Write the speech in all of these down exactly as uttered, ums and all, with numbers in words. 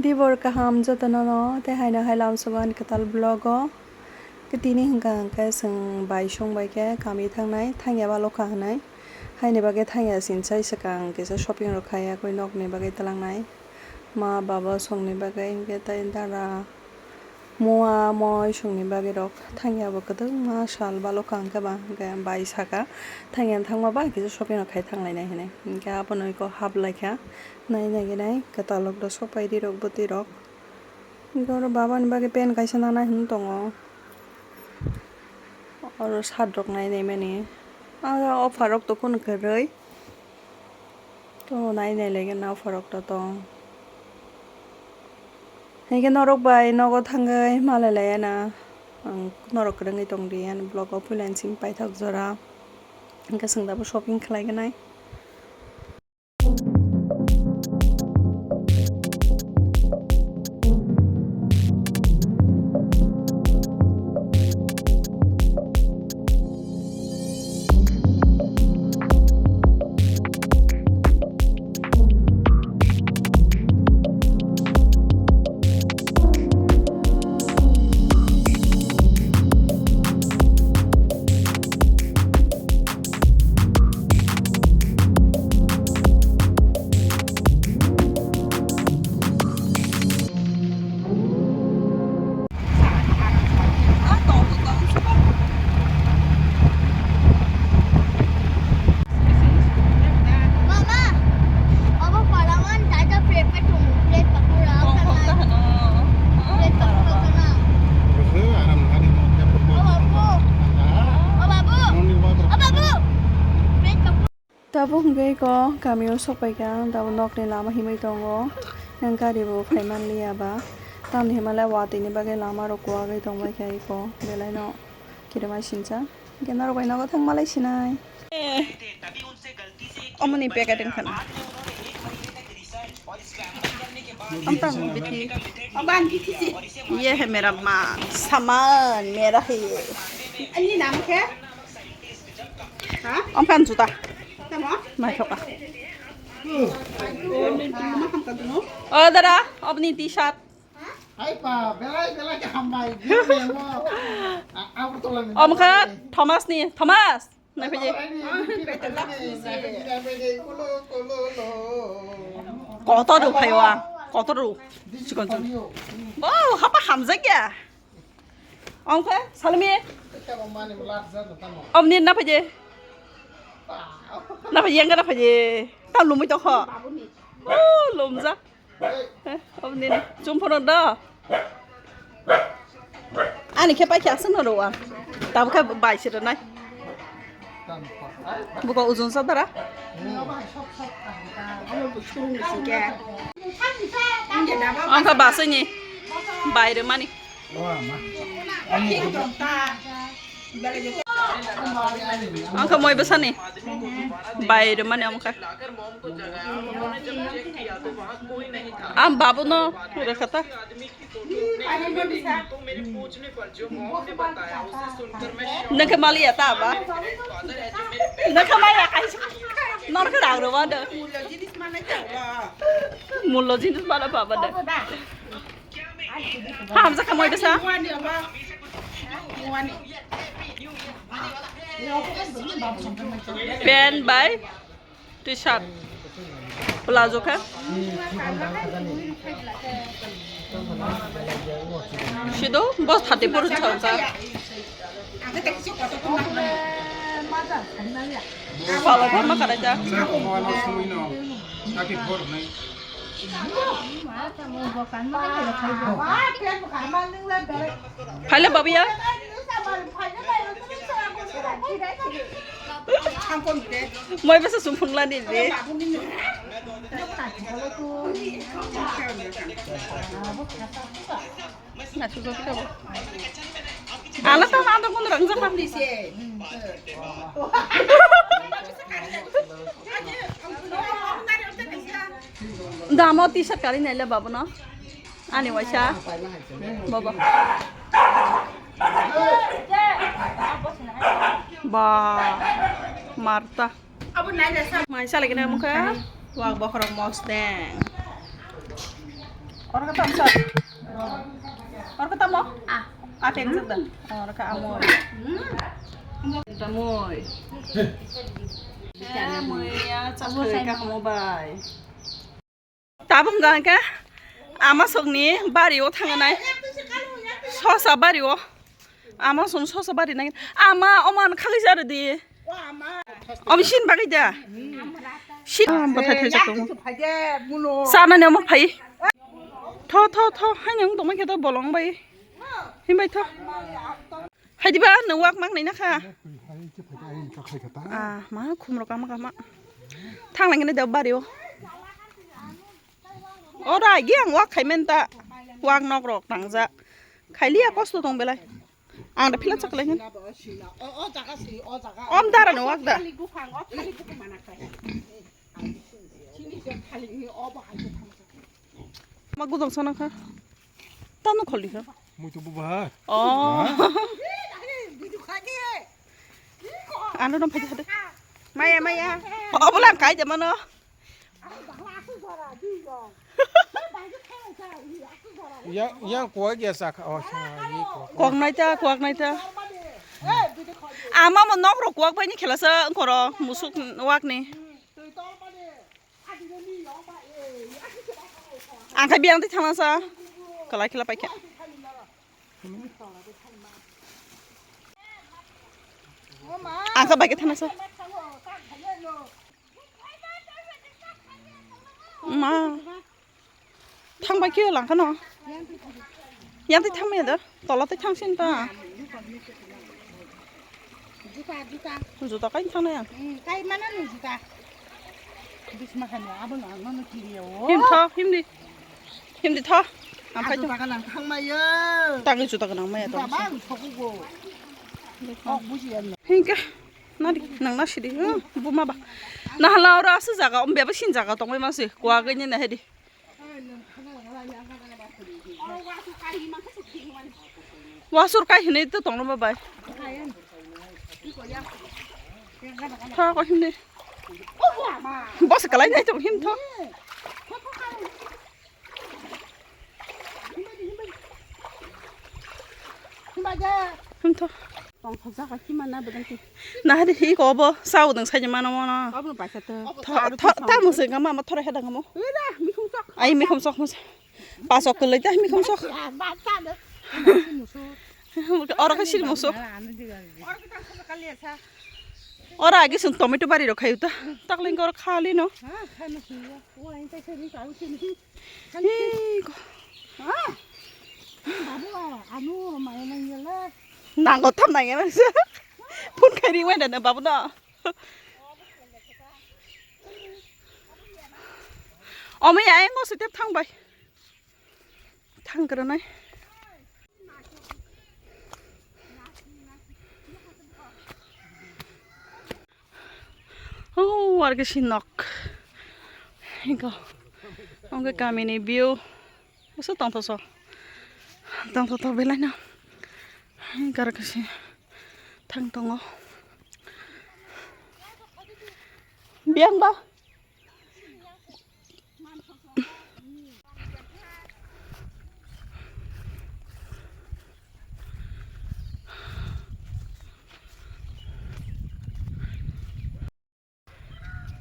Tibor kaham jotono no, tei haino hai lamsogo ani kwtal vlog o. Tini hwnkha hwnkhe chwng bai song bai khe kami thangnai, thangya ba lokha hwnwi. Haini bagwi thangya sinsai swkang kisa shopping rok khai yakwi nokni bagwi twlangnai. Ma baba songni bagwi hwnkhe tei dara. Mua moi songni bagwi rok thangya bo kwbangma sal balo kang khe ba hwnkhe bai saka thangya thangma ba kisa shopping rok khai thanglainai hinwi. Hwnkhe abono eko hap laikha nai nai nai kwtal rok do sopai ri rok bwtwi rok. Hwnkhe oro baba ni bagwi pant kaisa nanai hinwi tongo. Oro shirt rok nai nai mani. Oro offer rok to kunu kwrwi. To nai nai lai khe na offer rok to tong. Hingke norok bai nogo thangwi malai laiya na. Ang norok kwrwngwi tong di ani vlog o puila simi paithak jora. Hingke chwng dabo shopping khlai gwnai. Mama, obo palawan tata plate pe tumu, plate pakura, plate pakura. O babu, o babu, o babu, plate pakura. Tabuk hwnkhe eko kamio sokpaikha, tabuk nokni lama himwi tongo, yang gari bo phaimanliya ba, tamni hwnmale watwi ni bagwi lama rok kuwagwi tongbaikha eko, belaino kirima sincha, hwnkhe norok bai nogo thangmalai sinai. Omoni packet wngkha na. Amtang bithi. ये है मेरा मान, सामान मेरा है ये। Ani nam khe? Ha? Amkan juta. Tamo? Mai thoka. Oh, ma ham ka duno? O dara, obni t-shirt. Hai pa, belai belai ke hambai. Dia memo. Aku tolong. Om kha Thomas ni, Thomas. Naipaidi. Kotor rw phaio ang. Kotor rw. Chikon chikon. Bo, hapa hamjakya. Ongkhe, salmi. Omni naipaidi. Naipaidi, yang naipaidi. Tam lumui tongkho. Oh, lumjak. Eh, oboni chumphuru do. Ani khe paikha aswk no rw ang. Tabukhe bai se rwnai. Buko ujun sa dara. Ang kha basai ni bai rwmani. Ang kha moi bwsani bai rwmani ang kha. Ang babu no rwkha ta. Nang kha maliya ta ba? Nang kha maliya kaisa. Nor kha rang rwma do. Mullo jinis mala baba do. Hamjak kha moi bwsa. Pant bai t-shirt, plazo khe. Sido bo thirty foot chawkha. Palo khe ma karaijak. Phaile babiya. Moi bwsa sumphung lani de. Ala ta na dong kun rang jaka. Damo t-shirt kari naile babu no. Ani waisa. Baba. Ba. Marta. Mai salai kena mukha. Wak bokhorok mosdeng. Oro ka tamo sa? Oro ka tamo? Ah. Ah, peng sa da. Oro ka amo. Tamo. Eh, muya, chakri ka mo bai. Tabuk hwnkha khe ama songni bari o thangnai. Sosa bari o. Ama song sosa bari nai. Ama oman khagwi jaro di. Omo sin bagwi da. Sin, ah, bwthai thai jato. Sana ni omo phai. Tho, tho, tho. Hai nang tongma khe to bolong bai. Himbai tho. Hai diba, nwng wak mak nai na kha. Ah, ma khum rok kama kama. Thang lang ni da bari o. Oro agi ang wak khai men ta. Wak nok rok tang ja. Khai liya kosto tong belai. Ang da phila chak lai. Om dara no wak da. Ma gudang sana kha. Tano kholi kha. Muitu bubar. Oh. Ano dong phai hade. Maya, maya. Obo lang kai de mano. Yang, yang kuak ya sak. Oh, sa, ye kuak. Kuak nai ta, kuak nai ta. Ama mo nok ro kuak bai ni khela sa ngkoro musuk wak ni. Ang khe biyang twi thangna sa. Kwlai khela paikha. Ang khe bai khe thangna sa. Ma. Thang bai khe lang khano. Yang twi thang maya da. Tola twi thang sin ta. Juta, juta. Juta kai thang na ya. Hmm, kai mana ni juta. Bisma khani abo no ang no kiri o. Him tho, him di. Him di tho. Ang kai juta ka nang thang maya. Tang juta ka nang maya to. Baba ang thoku go. Ok buji ya. Hingke. Nadi nang nasi di. Hmm, buma ba. Nahala ora asu jaga, um beba sin jaga tong bai masi. Kwa gani na hedi. Wasur kai hinui to tongno ba bai. Tho ko himni. Boss kalai nai tong him tho. Him tho. Tongthok jaka kima na bedang ki. Na hadi hi ko bo sao dang sai mano mano. Abo paisa to. Tho tho ta mo se gama ma thora heda gamo. Ura mikhum sok. Ai mikhum sok mo se. Pasok kwlwi ta mikhum sok. Oro khe siri muso. Oro agi sung tomato bari rok khayu ta. Takling oro khali no. Nango tham nang ya. Phone khai ring wai da babu no. Omo ya ngo se tep thang bai. Thang kra nai. Oh, warga sinok. Ego. Oke kami ni view. Buso tongthoso. Tongthoto belai no. Garkasi thang tongo. Biyang ba.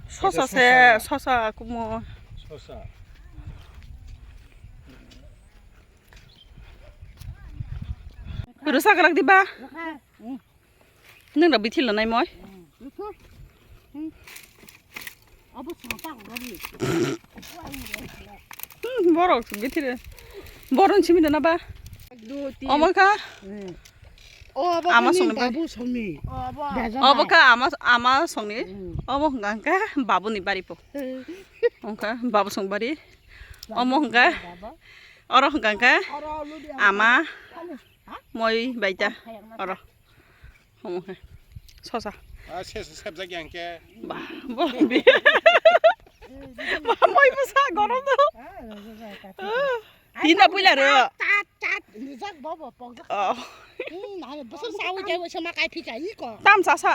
Sosa se, sosa kumo. Sosa. Rusa galak diba? Nang da bithi lanai moi. Abo sapa ko gari. Hmm, borok bithire. Boron simi dona ba. Omo kha. O abo ama songni babu songni. Obo kha ama, ama songni. Omo hwnka hwnka babuni bari po. Hwnka babu song bari. Omo hwnka. Oro hwnka hwnka. Ama. Moi baita. Oro. Omo khe. Sosa. Ah, se, se, sebjak yang khe. Ba, bo, bi. Ba, moi bo sa gorom do. Tina puila ro. Tat, tat, nijak bo, bo, pokjak. Oh. Hmm, nai, bosor sawi jai, sama kai phika, iko. Tam sa sa.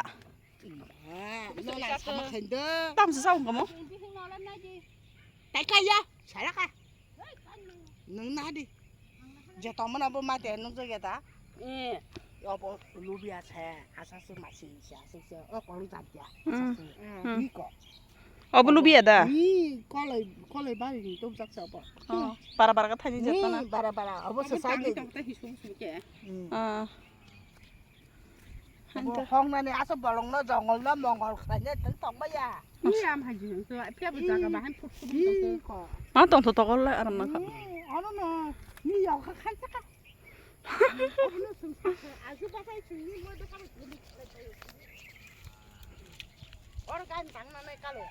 Ah, no, na, sama khendo. Tam sa sa, ungkamo. Tai kaya, saraka. Nwng na di. Je tongmani abo mate nukjakya da? Eh. Obo lubia se, asaswk masing se, asaswk se, o kolok jat ya, Mm. asaswk. Mm. Niko. Obo lubia da? Ni kolai, kolai bari ni tubjak se obo. Oh, bara bara ka thani jat na. Ni bara bara, obo se side. Tang tang ta hisu hisu ke. Mm. Ah. Bo hwngnani aswk bolongno jongolno mongol khlaina tong tongmaya. Ni am hai jing to, phiya bo jaga bahan phut phut tong to. Iko. Ma tong to tokol lai aram na kha. Ni, ano no, ni yau kha khan saka. Ano sung saka, asu bakai sung ni mo de kha. Or gan tang na nai kalo.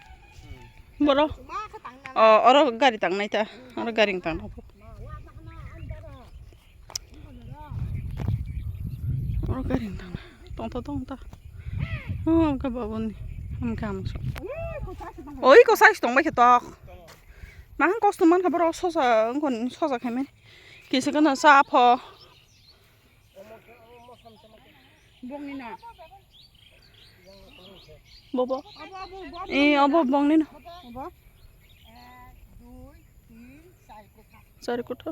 Boro. Ma kha tang na. Oh, oro gari tang nai ta. Oro gari tang na. Oro gari tang. Tong to tong ta. Oh, ka babuni. Am kam so. Oi, ko sai tong bai khe tok. Ma han kosto man kha boro sosa, ngkon sosa khaimani. Kisa kana sa pho. Bongni na. Bobo. Abo, abo, bo, Eh, abo bongni na. Abo. Ek, dui, tin, char kotha. Char kotha.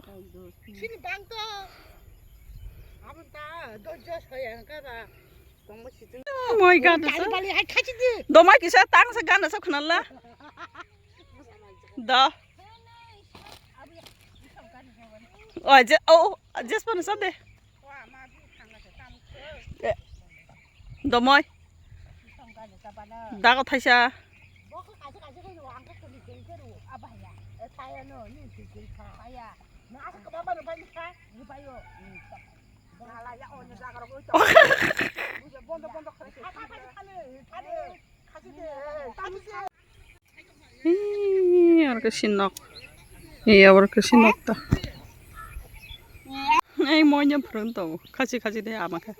Sini bang to. Abo ta, dojjo soya ka ba. Tongmo situ. Oh my God, Bali, bali, hai khachi di. Domai kisa tang sa gana sa khnala. Da. Oh, je, oh, jes pano sa de. Eh, domoi. Dago thaisa. Ih, aro khe sinok. Ih, aro khe sinok ta. Ei moino phwrwng tongo. Khasi khasi de ama khe.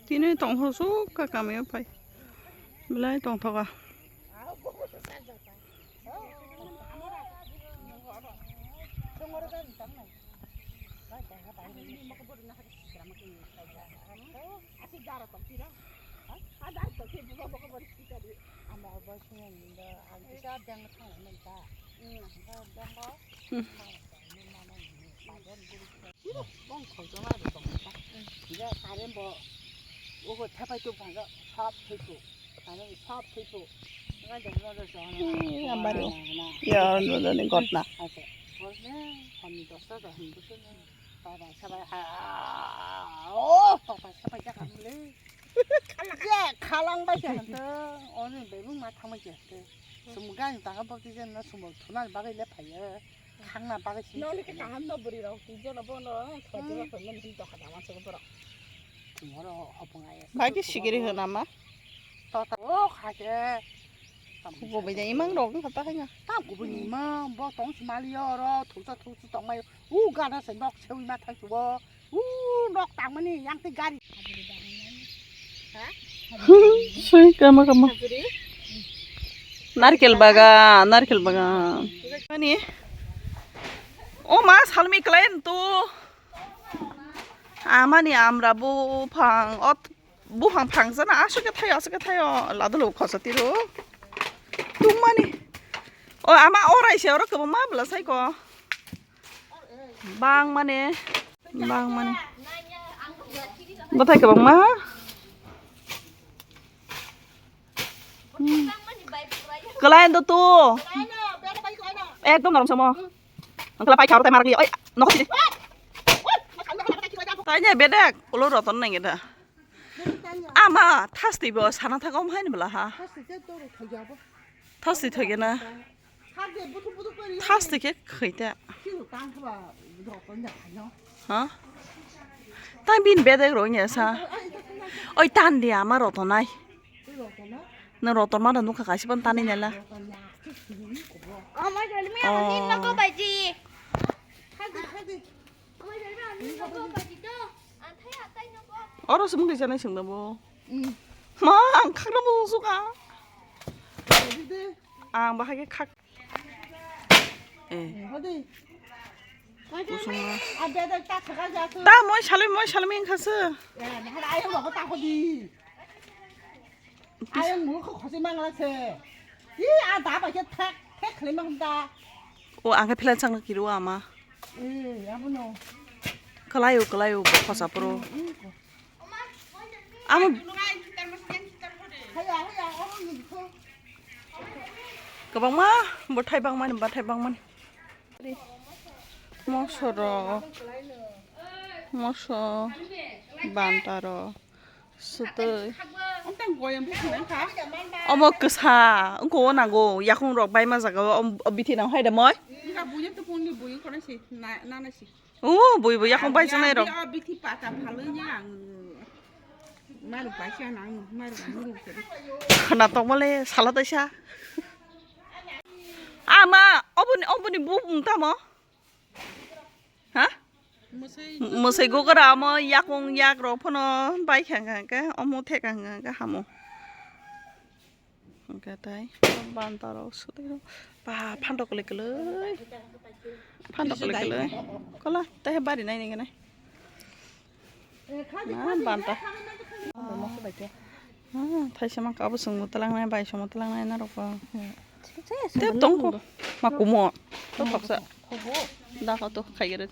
Tini tongthok suk ka kamio phai. Belai tongthoka. Bong khoroksa ma rw tong kha. Hingke current bo ogo thepai tuk phai khe sop thwi tuk. Current sop thwi tuk. Ngai jang no jang no. Ee, amari o. Ya, no, no, ni gotna. Acha. Gotna, honni dosta da, honni dosta na. Tobai sabai, ha, o, tobai sabai ja kam le. Je, khalang bai se hante. Oni bebung ma thang bai se hante. Sum gan tang bo ki jen na sum thuna ba le phai ye. Khangna bagwi sini. Noni khe kaham no bwrwi rok twi jeno bono, khajura khajura hin tokha da manse borok. Tomorrow hopung ai. Bagwi sikiri hona ma. To ta o kha khe. Kubui da imang rok wngkha ta haino. Ta kubui ni imang bo tong si mali oro thuksa thuksa tong mai. U gana se nok sewi ma thang chubo. U nok tangmani yang tei gari. Sui kama kama. Narkel bagan, narkel bagan. Ani. O ma salmi klem tu. Amani amra buphang ot buphang phang sana aswk khe thaio, aswk khe thaio. Ladolo khosa tiro. Tungmani. O ama orai se oro kwbangma bwla saiko. Bang mane, bang mane. Bwthai kwbangma. Hmm. Kwlai do tu. Ekdom norom samo. Ang kala pai kharo tai marak oi, nokho sidi. Tai ne bedek, ulo roton nang eda. Ama, thasti bo sana thang om haini bwla ha. Thasti thoge na. Thasti khe khoi ta. Ha? Tai bin bedek rong ya sa. Oi tan dia ama rotonai. Nwng rotor mano nukha kaisa phano tanwi naila. Oh. Oro se mungri sanai sengda bo. Ma ang khakra bo suka. Ang bahai khe khak. Eh. Kusuma. Ta moi salai, moi salai wngkha se. Ayang mukha khosi mangla se. Hi a da ba khe thek thek khlai ma hum da. O ang khe phila chang kiri o ama. Eh, abono. Kalai o, kalai o, bo khosa pro. Amo kwbangma bwthai bangmani, bwthai bangmani. Moso rok, moso, banta rok, swtwi. Omo kwsa, wngkha o nango, yakung rok bai ma jaga o, o bithi nang hai da moi. O bui bo yakung bai chwnai rok. Khwna tongmale sala taisa. Ama oboni, oboni bumung tamo? Ha? Mwsai gogora omo yakung yak rok phano bai kha hwnka hwnkhe omo theka hwnka hwnkhe hamo. Hwnkhe tai banta rok swtwi rok ba phantok kwlwi kwlwi. Phantok kwlwi kwlwi. Kola tei bari nai nai nai. Ma banta. Ah, thaisa mangkha abo chwngbo twlangnai bai somo twlangnai narwkbo. Tei tongkho. Ma kumo. To thoksa. Da kho to khaigere.